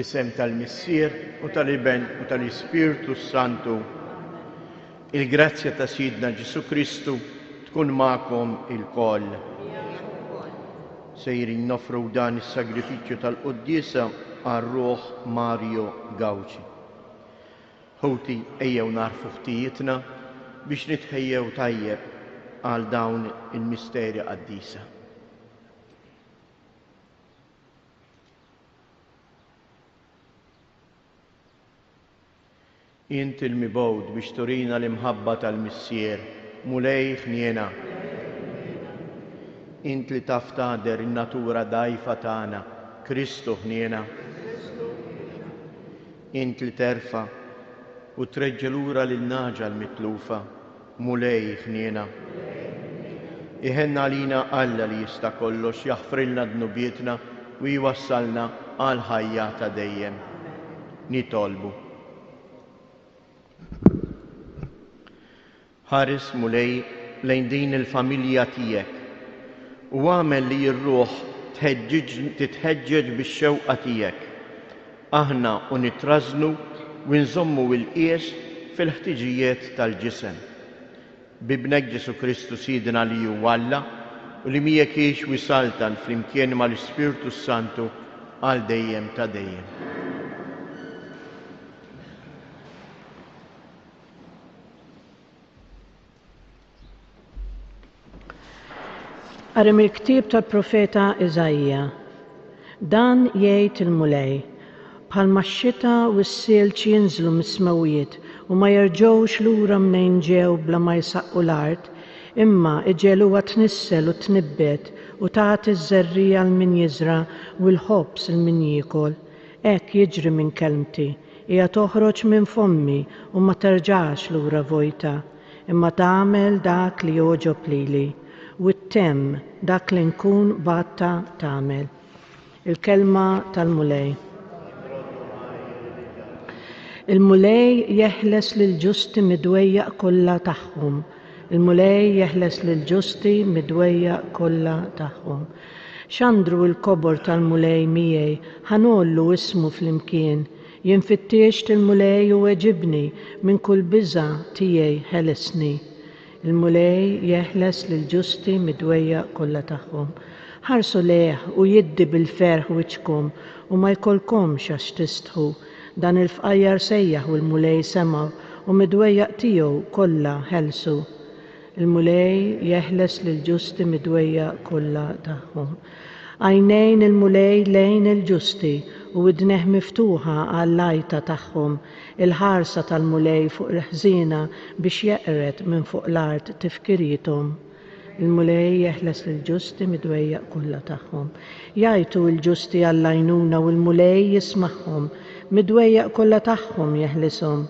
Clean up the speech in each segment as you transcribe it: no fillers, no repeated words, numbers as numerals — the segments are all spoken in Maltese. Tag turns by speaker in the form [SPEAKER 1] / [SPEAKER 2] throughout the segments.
[SPEAKER 1] Fl-isem tal-Missier u tal-Iben u tal-Ispirtu s-Santu. Il-grazzja ta' Sidna Ġesù Kristu tkun magħkom ilkoll. Sejrin noffru dan is-sagrifiċċju tal-quddiesa għal ruħ Mario Gauci. Ħuti, ejjew nagħrfu ħtijietna biex nitħejjew tajjeb għal dawn il-misteri qaddisa. Int il-mibgħut biex turina l-imħabba tal-Missier, Mulej ħniena. Int li taf tagħder in-natura dgħajfa tagħna, Kristu ħniena. Int li terfa' u treġġa' lura lin-nagħġa l-mitlufa, Mulej ħniena. Iħenn għalina Alla li jista' kollox jaħfrilna dnubietna u jwassalna għall-ħajja ta' dejjem. Nitolbu. Ħares, Mulej, lejn din il-familja tiegħek u agħmel li r-ruħ titħeġġeġ bix-xewqa tiegħek, aħna u nitrażżnu u nżommu l-qies fil-ħtiġijiet tal-ġisem. B'Ibnek Ġesù Kristu Sidna li hu Alla u li miegħek jgħix u jsaltan flimkien mal-Ispirtu s-Santu għal dejjem ta' dejjem.
[SPEAKER 2] Qari mill-ktieb tal-profeta Iżaija. Dan jgħid il-Mulej, Bħalma x-xita u s-silġ jinżlu mis-smewwiet u ma jerġgħux lura mnejn ġew bla ma jsaqqu l-art, imma iġegħluha tnissel u tnibbet u tagħti ż-żerriegħa 'l min jiżra' u l-ħobż 'il min jiekol, hekk jiġri minn kelmti, hija toħroġ minn fommi u ma terġax lura vojta, imma tagħmel dak li jogħġob lili, u ttemm dak li nkun bgħattha tagħmel. Il-Kelma tal-Mulej. Il-Mulej jeħles lill-ġusti mid-dwejjaq kollha tagħhom. Il-Mulej jeħles lill-ġusti mid-dwejjaq kollha tagħhom. Xandru l-kobor tal-Mulej miegħi, ħa ngħollu ismu flimkien. Jien fittixt il-Mulej u weġibni, minn kull biża' tiegħi ħelisni. Il-Mulej jeħles lill-ġusti mid-dwejjaq kollha tagħhom. Ħarsu lejh u jiddi bil-ferħ wiċċkom u ma jkollkomx għax tistħu. Dan il-fqajjar sejjaħ u l-Mulej semgħu u mid-dwejjaq tiegħu kollha ħelsu. Il-Mulej jeħles lill-ġusti mid-dwejjaq kollha tagħhom. Għajnejn il-Mulej lejn il-ġusti u widnejh miftuħa għall-għajta tagħhom. Il-ħarsa tal-Mulej fuq il-ħżiena biex jeqred minn fuq l-art tifkiriethom. Il-Mulej jeħles lill-ġusti mid-dwejjaq kollha tagħhom. Jgħajtu l-ġusti għall-għajnuna u l-Mulej jismagħhom. Mid-dwejjaq kollha tagħhom jeħlishom.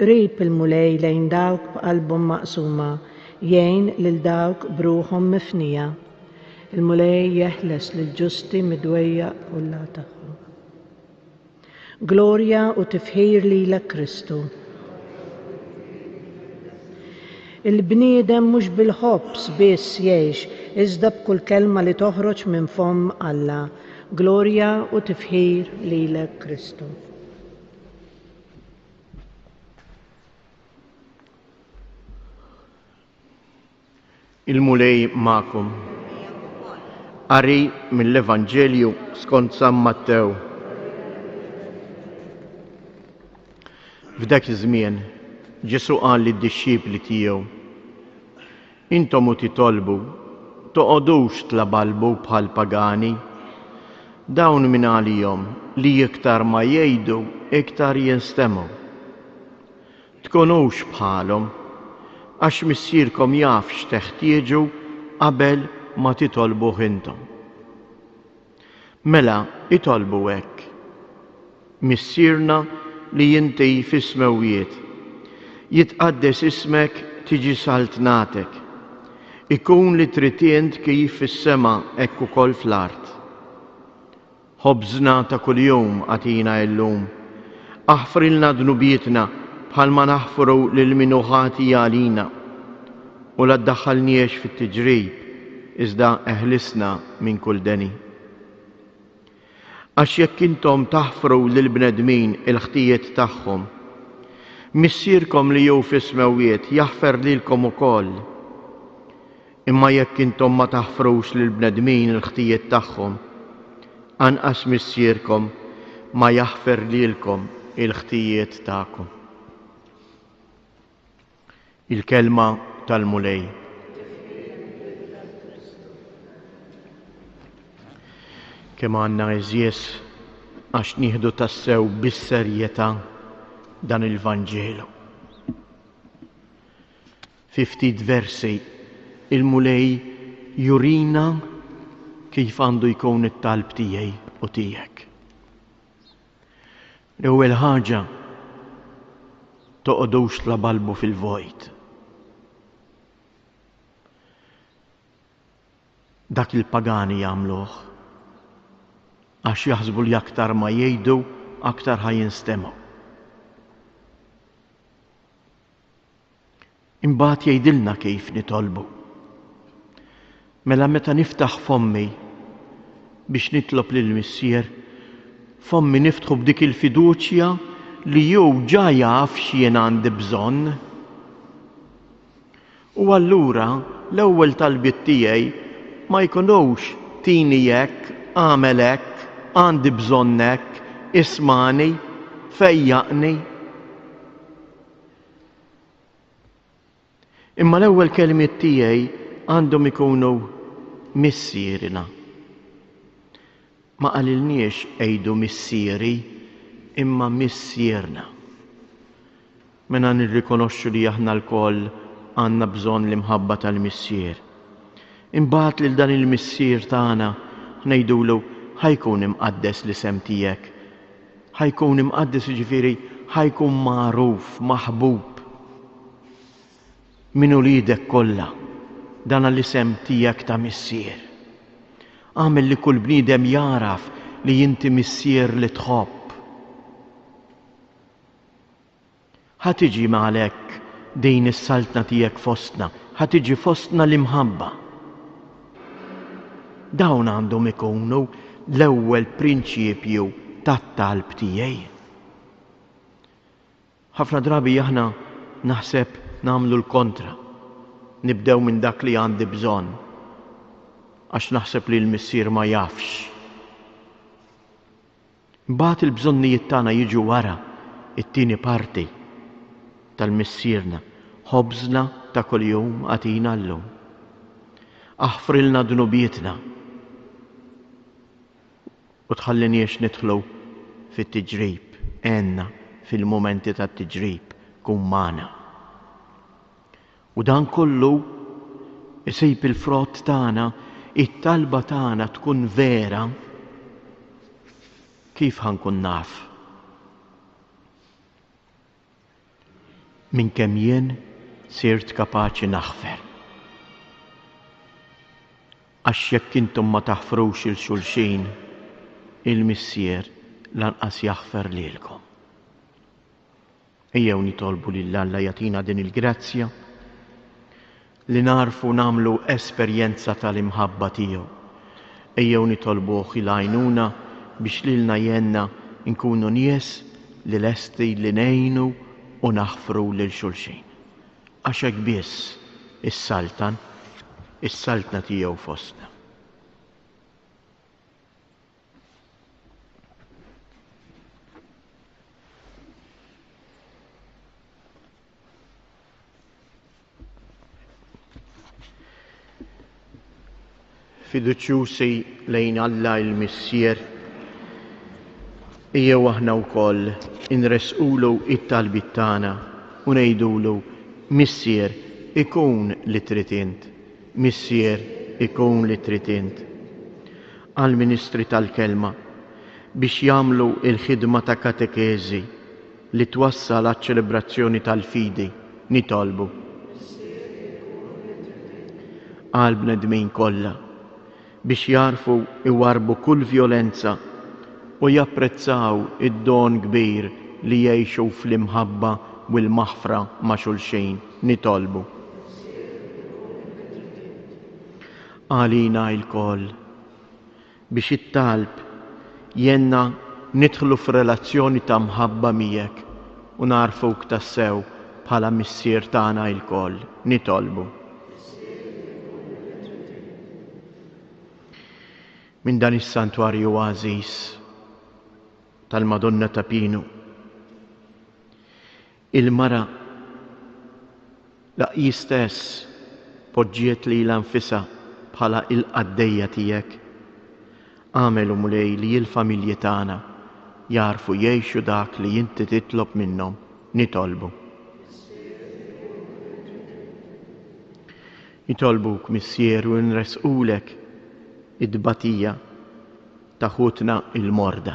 [SPEAKER 2] Qrib il-Mulej lejn dawk b'qalbhom maqsuma, jgħin lil dawk b'ruħhom mifnija. Il-Mulej jeħles lill-ġusti mid-dwejjaq kollha tagħhom. Glorja u tifħir lilek Kristu. Il-bniedem mhux bil-ħobż biss jgħix iżda b'kull kelma li toħroġ minn fomm Alla. Glorja u tifħir lilek Kristu.
[SPEAKER 1] Il-Mulej magħkom. Qari mill-Evanġelju skont San Mattew. F'dak iż-żmien Ġesù qal lid-dixxipli tiegħu, Intom u titolbu, toqogħdux tlabalbu bħall-pagani. Dawn minn għalihom li iktar ma jgħidu iktar jinstemgħu. Tkunux bħalhom, għax Missierkom jaf x'teħtieġu qabel ma titolbuh intom. Mela itolbu hekk, Missierna li inti fis-smewwiet, jitqaddes ismek tiġi saltnatek. Ikun li trid int kif fis-sema hekk ukoll fl-art. Ħobżna ta' kuljum agħtina illum. Aħfrilna dnubietna bħalma naħfru lil min hu ħati għalina. U la ddaħħalniex fit-tiġrib, iżda eħlisna minn kull deni. Għax jekk intom taħfru lill-bnedmin il-ħtijiet tagħhom, Missierkom li hu fis-smewwiet jaħfer lilkom ukoll. Imma jekk intom ma taħfrux lill-bnedmin il-ħtijiet tagħhom, anqas Missierkom ma jaħfer lilkom il-ħtijiet tagħkom. Il-Kelma tal-Mulej. Kemm għandna għeżież għax nieħdu tassew bis-serjetà dan il-Vanġelu. Fi ftit versi il-Mulej jurina kif għandu jkun it-talb tiegħi u tiegħek. L-ewwel ħaġa, toqgħodux tlabalbu fil-vojt. Dak il-pagani jagħmluh għax jaħsbu li aktar ma jgħidu aktar ħa jinstemgħu. Imbagħad jgħidilna kif nitolbu. Mela meta niftaħ fommi biex nitlob lill-Missier, fommi niftħu b'dik il-fiduċja li hu ġa jaf x'jien għandi bżonn. U allura l-ewwel talbiet tiegħi ma jkunux tini hekk, agħmel hekk, għandi bżonn hekk, ismagħni, fejjaqni. Imma l-ewwel kelmiet tiegħi għandhom ikunu Missierna. Ma qalilniex għidu Missieri, imma Missierna. Mela nirrikonoxxu li aħna lkoll għandna bżonn l-imħabba tal-Missier. Imbagħad lil dan il-Missier tagħna ngħidulu ħa jkun imqaddes l-isem tiegħek. Ħa jkun imqaddes jiġifieri ħa jkun magħruf, maħbub minn uliedek kollha dan l-isem tiegħek ta' Missier. Agħmel li kull bniedem jagħraf li inti Missier li tħobb. Ħa tiġi għalhekk din is-saltna tiegħek fostna, ħa tiġi fostna l-imħabba. Dawn għandhom ikunu l-ewwel prinċipju tat-talb tiegħi. Ħafna drabi aħna naħseb nagħmlu l-kontra. Nibdew minn dak li għandi bżonn għax naħseb li l-Missier ma jafx. Imbagħad il-bżonnijiet tagħna jiġu wara, it-tieni parti tal-Missierna, Ħobżna ta' kuljum agħtina llum. Aħfrilna dnubietna u tħalliniex nidħlu fit-tiġrib, għenna fil-mumenti tat-tiġrib, kun magħna. U dan kollu isib il-frott tagħna, it-talba tagħna tkun vera. Kif ħa nkun naf? Minn kemm jien sirt kapaċi naħfer. Għax jekk intom ma taħfrux 'il xulxin, il-Missier lanqas jaħfer lilkom. Ejjew nitolbu lil Alla jagħtina din il-grazzja li nagħrfu nagħmlu esperjenza tal-imħabba tiegħu. Ejjew nitolbuh il-għajnuna biex lilna jgħinna nkunu nies li lesti li ngħinu u naħfru lil xulxin. Għax hekk biss issaltan is-saltna tiegħu fostna. Fiduċjużi lejn Alla il-Missier, ejjew aħna wkoll inressqulu it-talbiet tagħna u ngħidulu, Missier, ikun li trid int. Missier, ikun li trid int. Għall-ministri tal-Kelma biex jagħmlu l-ħidma ta' katekeżi li twassal għaċ-ċelebrazzjoni tal-fidi, nitolbu. Għall-bnedmin kollha biex jagħrfu jwarrbu kull vjolenza u japprezzaw id-don kbir li jgħixu fl-imħabba u l-maħfra ma' xulxin, nitolbu. Għalina lkoll, biex it-talb. Għinna nidħlu f'relazzjoni ta' mħabba miegħek u nagħrfuk tassew bħala Missier tagħna ilkoll. Nitolbu. Minn dan is-santwarju għażiż tal-Madonna ta' Pinu, il-mara la hi stess poġġiet lilha nfisha bħala il-qaddejja tiegħek. Agħmel, o Mulej, li l-familji tagħna jagħrfu jgħixu dak li inti titlob minnhom. Nitolbu. Nitolbuk, Missier, u nressqulek it-tbatija ta' ħutna l-morda.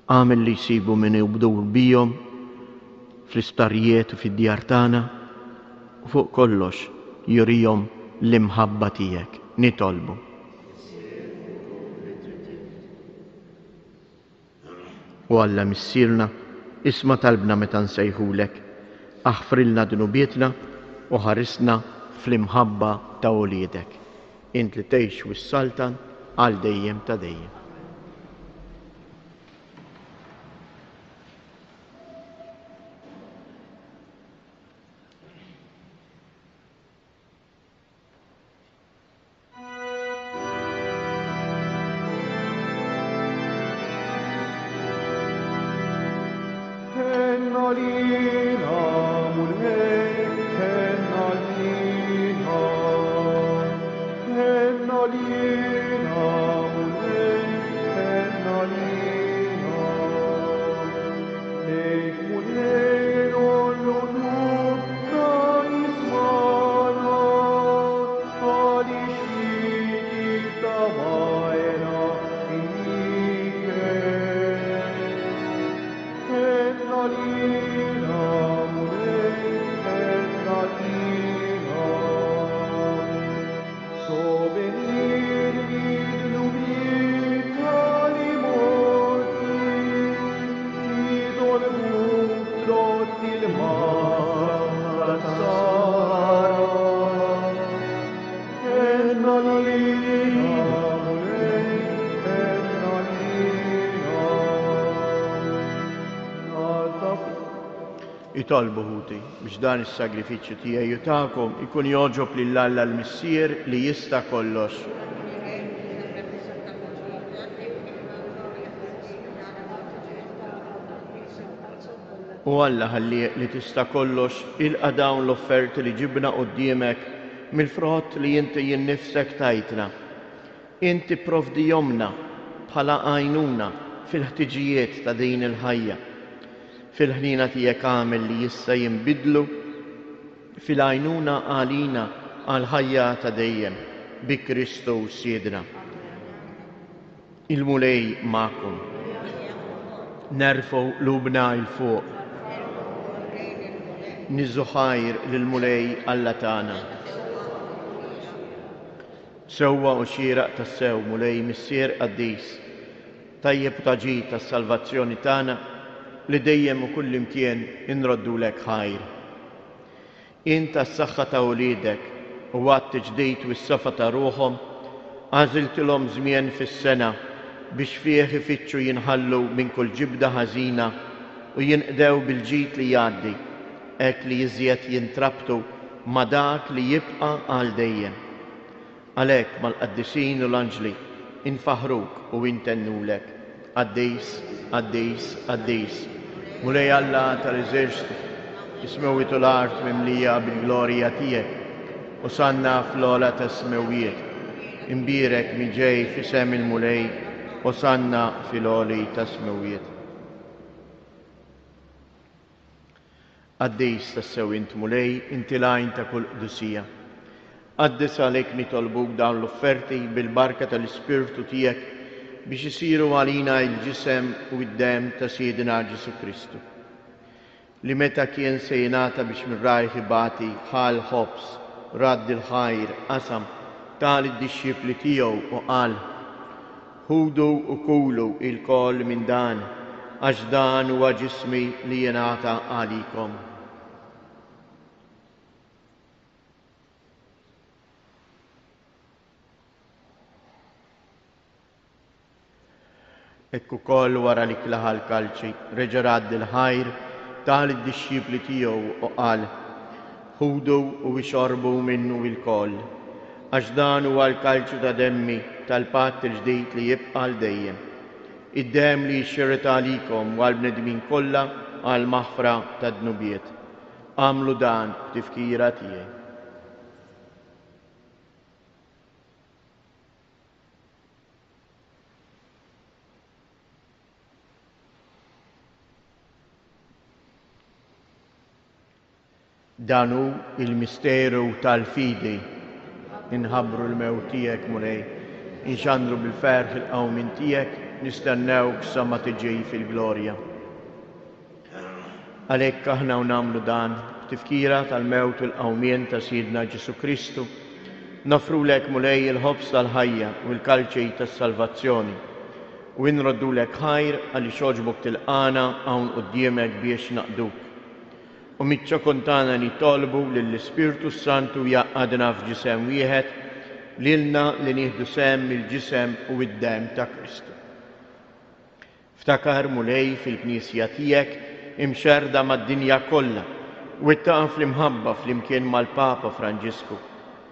[SPEAKER 1] Agħmel li jsibu min idur bihom fl-isptarijiet u fid-djar tagħna u fuq kollox jurihom l-imħabba tiegħek. Nitolbu. O Alla Missierna, isma' talbna meta nsejħulek. Aħfrilna dnubietna u ħarisna fl-imħabba ta' uliedek. Int li tgħix u ssaltan għal dejjem ta' dejjem. Itolbu ħuti biex dan is-sagrifiċċju tiegħi u tagħkom ikun jogħġob lil Alla l-Missier li jista' kollox. O Alla ħallieq li tista' kollox, ilqa' dawn l-offerti li ġibna quddiemek mill-frott li inti innifsek tajtna. Int ipprovdihomlna bħala għajnuna fil-ħtiġijiet ta' din il-ħajja. Fil-ħniena tiegħek agħmel li issa jinbidlu fil-għajnuna għalina għall-ħajja ta' dejjem, bi Kristu Sidna. Il-Mulej magħkom. Nerfgħu qlubna 'l fuq. Niżżu ħajr lill-Mulej Alla tagħna. Sewwa u xieraq tassew, Mulej Missier qaddis, tajjeb u ta' ġid għas-salvazzjoni tagħna, li dejjem u kullimkien inroddulek ħajr. Int għas-saħħa ta' uliedek u għat-tiġdid u s-safa ta' ruħhom għażiltilhom żmien fis-sena biex fih ifittxu jinħallu minn kull ġibda ħażina u jinqdew bil-ġid li jgħaddi, hekk li iżjed jintrabtu ma' dak li jibqa' għal dejjem. Għalhekk mal-qaddisin u l-anġli infaħħruk u intennulek, Qaddis, qaddis, qaddis, Mulej Alla tal-eżerċti, is-smewwiet u l-art mimlija bil-glorja tiegħek. Osanna fl-ogħla tas-smewwiet. Imbierek min ġej f'isem il-Mulej, Osanna fil-għoli tas-smewwiet. Qaddis tassew int Mulej, inti l-għajn ta' kull qdusija. Qaddes għalhekk nitolbuk dawn l-offerti bil-barka tal-Ispirtu tiegħek biex isiru għalina il-ġisem u d-demm ta' Sidna Ġesù Kristu. Li meta kien se jingħata biex minn rajh ibati, ħa l-ħobż, radd il-ħajr, qasam, ta lid-dixxipli tiegħu u qal, Ħudu u kulu ilkoll minn dan, għax dan huwa ġismi li jingħata għalikom. Hekk ukoll wara li klaħa l-kalċi, reġa' radd il-ħajr, ta lid-dixxipli tiegħu u qal, Ħudu u ixorbu minnu ilkoll, għax dan huwa l-kalċi ta' demmi tal-patt il-ġdid li jibqa' għal dejjem. Id-demm li jixxerred għalikom u għall-bnedmin kollha għall-maħfra tad-dnubiet. Agħmlu dan b'tifkira tiegħi. Dan hu l-misteru tal-fidi. Inħabbru l-mewt tiegħek, Mulej, inxandru bil-ferħ il-qawmien tiegħek, nistennewk sa ma tiġi fil-glorja. Għalhekk aħna u nagħmlu dan, b'tifkira tal-mewt u l-qawmien ta' Sidna Ġesù Kristu, noffrulek, Mulej, il-ħobż tal-ħajja u l-kalċi tas-salvazzjoni, u inroddulek ħajr għaliex għoġbok tilqagħna hawn quddiemek biex naqduk. U miċ-ċokon tagħna nitolbu lill-Ispirtu s-Santu jgħaqqadna f'ġisem wieħed, lilna li nieħdu sehem mill-ġisem u d-demm ta' Kristu. Ftakar, Mulej, fil-Knisja tiegħek imxerrda mad-dinja kollha, wettaqha fl-imħabba flimkien mal-Papa Franġisku,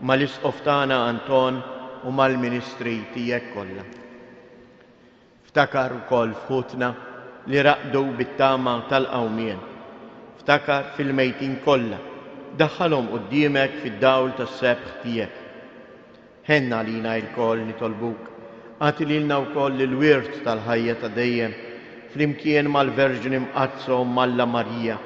[SPEAKER 1] mal-Isqof tagħna Anton u mal-ministri tiegħek kollha. Ftakar ukoll f'ħutna li raqdu bit-tama tal-qawmien. Ftakar fil-mejtin kollha, daħħalhom quddiemek fid-dawl tas-sebħ tiegħek. Ħenn għalina ilkoll, nitolbuk, agħti lilna wkoll il-wirt tal-ħajja ta' dejjem, flimkien mal-Verġni Mqaddsa Omm Alla Marija,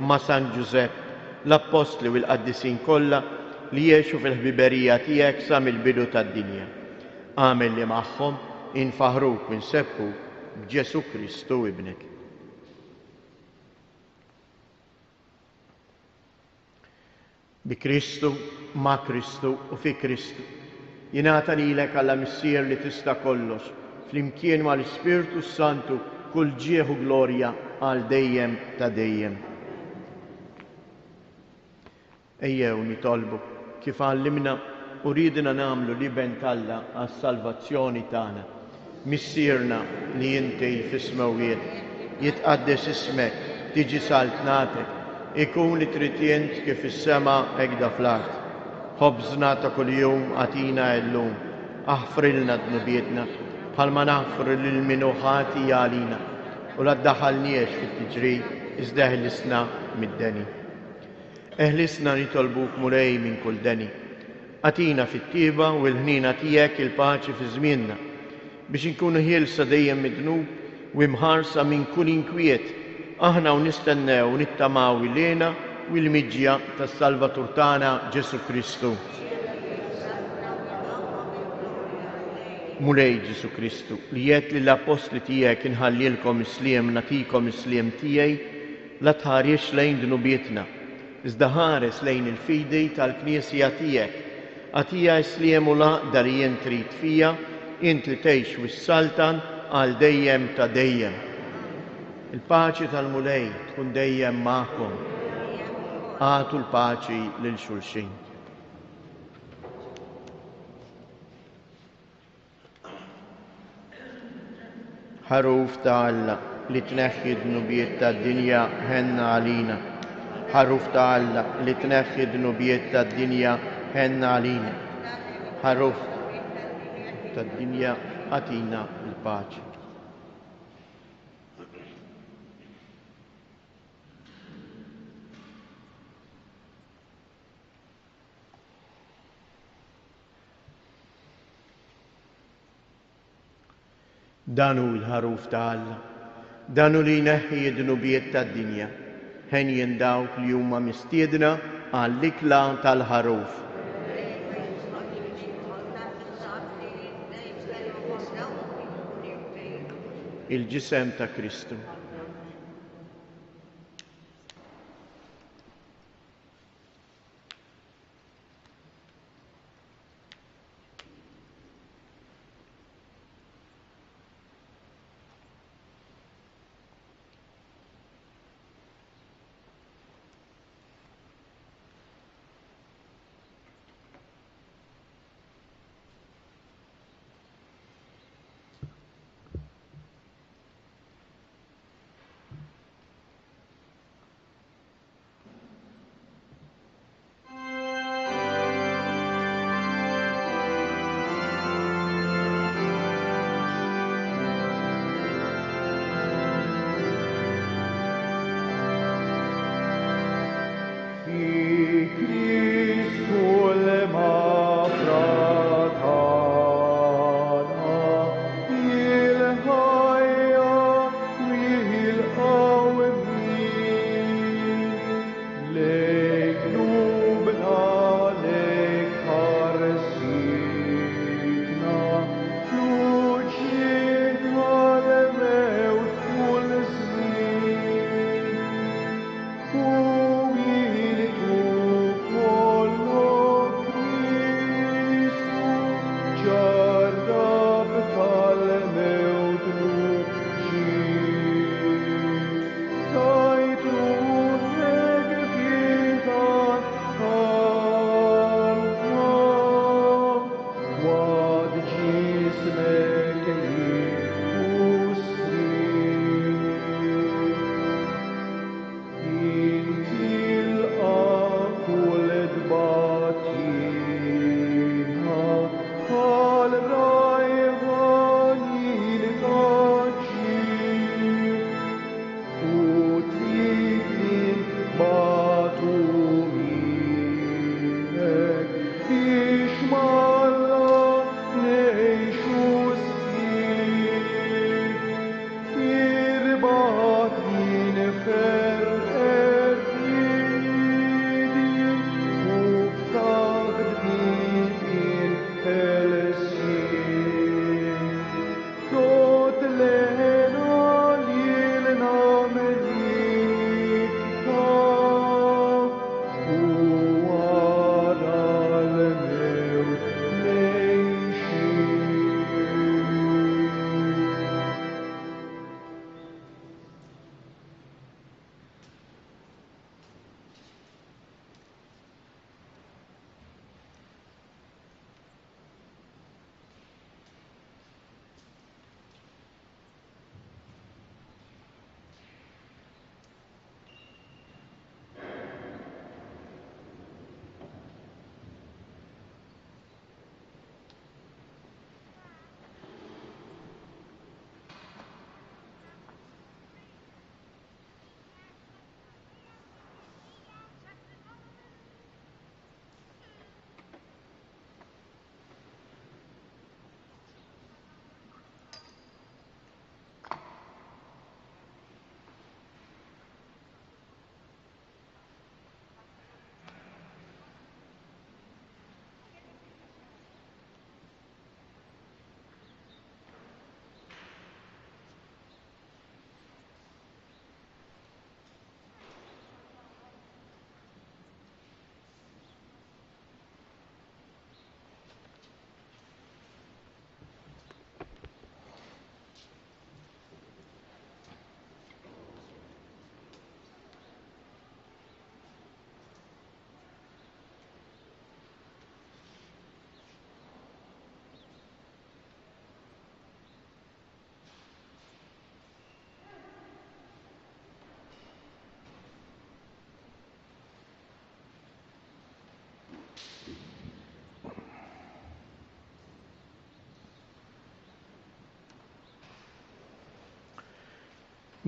[SPEAKER 1] ma' San Ġużepp, l-Appostli u l-qaddisin kollha li għexu fil-ħbiberija tiegħek sa mill-bidu tad-dinja. Agħmel li magħhom infaħħruk u nsebbħuk b'Ġesù Kristu Ibnek. Bi Kristu, ma' Kristu u fi Kristu, jingħata lilek Alla Missier li tista' kollox, flimkien mal-Ispirtu s-Santu kull ġieħ u glorja għal dejjem ta' dejjem. Ejjew nitolbu kif għallimna u riedna nagħmlu l-Iben t'Alla għas-salvazzjoni tagħna. Missierna li inti fis-smewwiet, jitqaddes ismek, tiġi saltnatek, ikun li trid int kif fis-sema hekk da fl-art. Ħobżna ta' kuljum agħtina illum. Aħfrilna dnubietna, bħalma naħfru lil min hu ħati għalina, u la ddaħħalniex fit-tiġrib iżda eħlisna mid-deni. Eħlisna nitolbuk Mulej minn kull deni. Agħtina fit-tjieba u l-ħniena tiegħek il-paċi fi żmienna, biex inkunu ħielsa dejjem mid-dnub u imħarsa minn kull inkwiet, aħna u nistennew u nittamaw il-hena u l-miġja tas-Salvatur tagħna Ġesù Kristu. Mulej Ġesù Kristu, li għedt lill-appostli tiegħek inħallielkom is-sliem nagħtikom is-sliem tiegħi, La tħarisx lejn dnubietna, iżda ħares lejn il-fidi tal-Knisja tiegħek. Agħtiha s-sliem u l-għaqda li int trid fiha, int li tgħix u ssaltan għal dejjem ta' dejjem. Il-paċi tal-Mulej tkun dejjem magħkom. Agħtu l-paċi lil xulxin. Ħaruf ta' Alla, li tneħħi d-dnubiet tad-dinja, ħenn għalina. Ħaruf ta' Alla, li tneħħi d-dnubiet tad-dinja, ħenn għalina. Ħaruf tad-dinja, agħtina l-paċi. Dan hu l-Ħaruf ta' Alla. Dan hu li jneħħi d-dnubiet tad-dinja. Henjin dawk li huma mistiedna għall-ikla tal-Ħaruf. Il-ġisem ta' Kristu.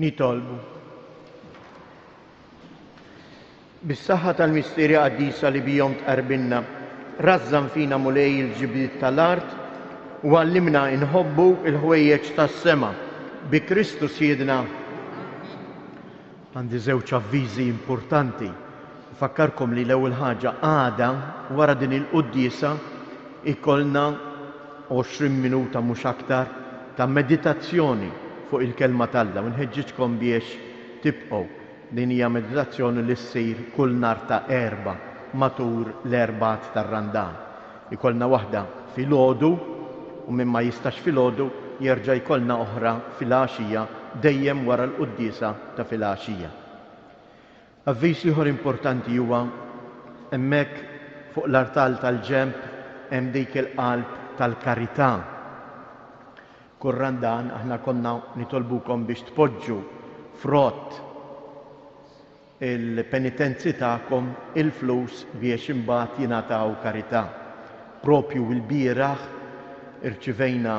[SPEAKER 1] Nitolbu. Bis-saħħa tal-misteri qaddisa li bihom tqarbinna, rażżan fina Mulej il-ġibliet tal-art u għallimna inħobbu l-ħwejjeġ tas-sema. Bi Kristu Sidna. Għandi żewġ avviżi importanti. Nfakkarkom li l-ewwel ħaġa għada wara din il-quddiesa ikollna 20 minuta mhux aktar ta' meditazzjoni fuq il-Kelma t'Alla u nħeġġiġkom biex tibqgħu. Din hija meditazzjoni li ssir kull nhar ta' Erbgħa matul l-Erbgħat tar-Randan. Ikollna waħda filgħodu u min ma jistax filgħodu jerġa' jkollna oħra filgħaxija dejjem wara l-quddiesa ta' filgħaxija. Avviż ieħor importanti huwa hemmhekk fuq l-artal tal-ġenb hemm dik il-qalb tal-karità. Kull Randan aħna konna nitolbukom biex tpoġġu frott il-penitenzi tagħkom il-flus biex imbagħad jingħataw karità. Propju lbieraħ irċivejna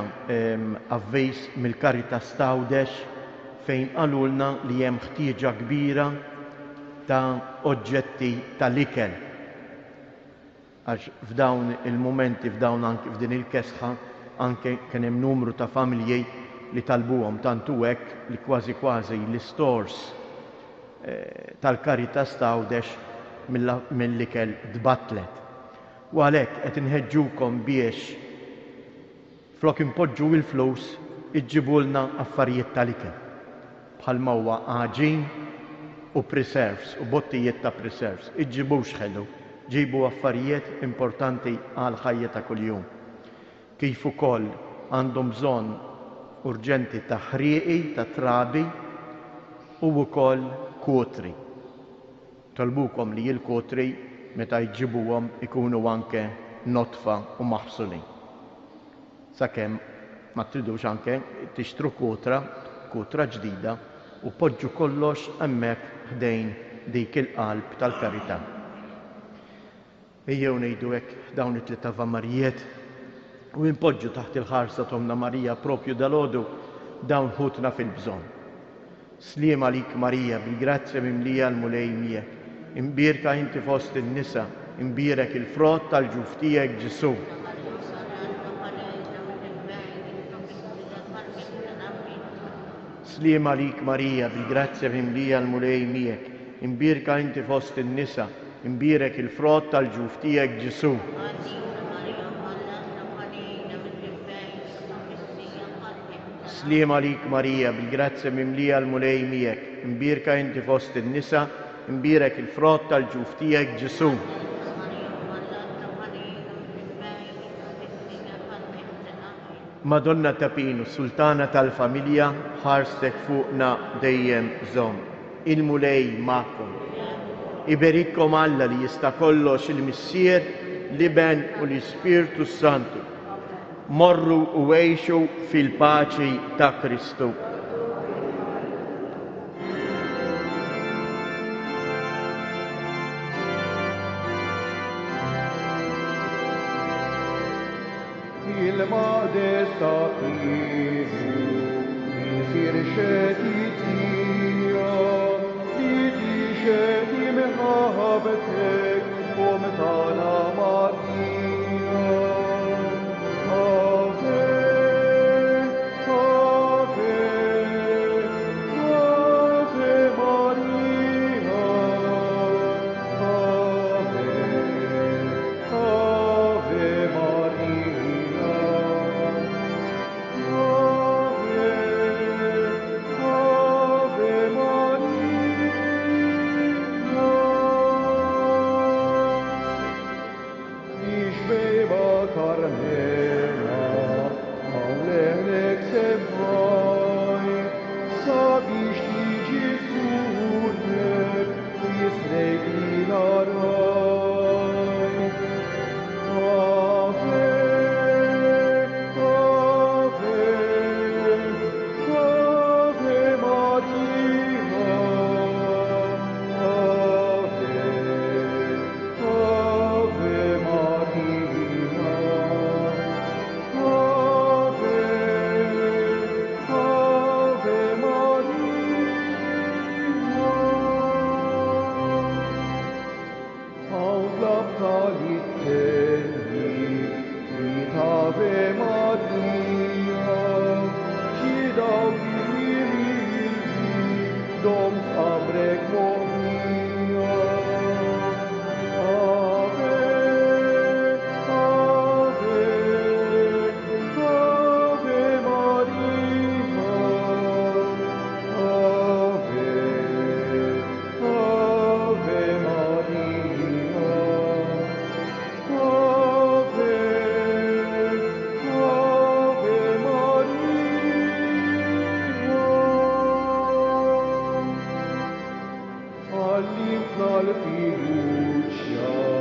[SPEAKER 1] avviż mill-Caritas t'Għawdex fejn qalulna li hemm ħtieġa kbira ta' oġġetti tal-ikel. Għax f'dawn il-mumenti, f'dawn anke f'din il-kesħa, anke kien hemm numru ta' familji li talbuhom tant hu hekk li kważi kważi l-istores tal-Caritas t'Għawdex mill-ikel tbattlet. U għalhekk qed inħeġġukom biex flok inpoġġu il-flus iġġibulna affarijiet tal-ikel, bħalma huwa għaġin u preserves u bottijiet ta' preserves. Iġġibux ħelu, ġibu affarijiet importanti għall-ħajja ta' kuljum. Kif ukoll għandhom bżonn urġenti ta' ħrieqi, ta' trabi u wkoll kutri. Nitolbukom li l-kutri meta jġibuhom ikunu anke nodfa u maħsulin. Sakemm ma tridux anke tixtru kutra, kutra ġdida u poġġu kollox hemmhekk ħdejn dik il-qalb tal-karità. Ejjew ngħidu hekk dawn it-tliet Avamarijiet u inpoġġu taħt il-ħarsa t'Ommna Marija propju dalgħodu dawn ħutna fil-bżonn. Sliem għalik Marija, bil-grazzja mimlija l-Mulej miegħek. Imbierka inti fost in-nisa, imbierek il-frott tal-ġuf tiegħek Ġesù. Sliem għalik Marija, bil-grazzja mimlija l-Mulej miegħek. Imbierka inti fost in-nisa, Imbierek il-frott tal-ġuf tiegħek Ġesù. Sliem għalik Marija, bil-grazzja mimlija l-Mulej miegħek, imbierka inti fost in-nisa, imbierek il-frott tal-ġuf tiegħek Ġesù. Madonna ta' Pinu, Sultana tal-familja, ħarstek fuqna dejjem żomm. Il-Mulej magħkom. Iberikkom Alla li jista' kollox il-Missier, l-Iben u l-Ispirtu s-Santu. Morru u għixu fil-paċi ta' Kristu.
[SPEAKER 3] Il-maqdes ta' Pinu il-firxeti tiegħek li tixhed imħabbtek Omm tagħna Marija. Ave, Ave, Ave Maria. Ave, Ave Maria. Ave, Ave Maria. Ix-xbejba Karmena, hawn leħnek semmajt, sabiex tiġi żżurnek f'isrek lilha rajt. Ave, Ave, Ave Maria. Ave, Ave Maria. Qualite.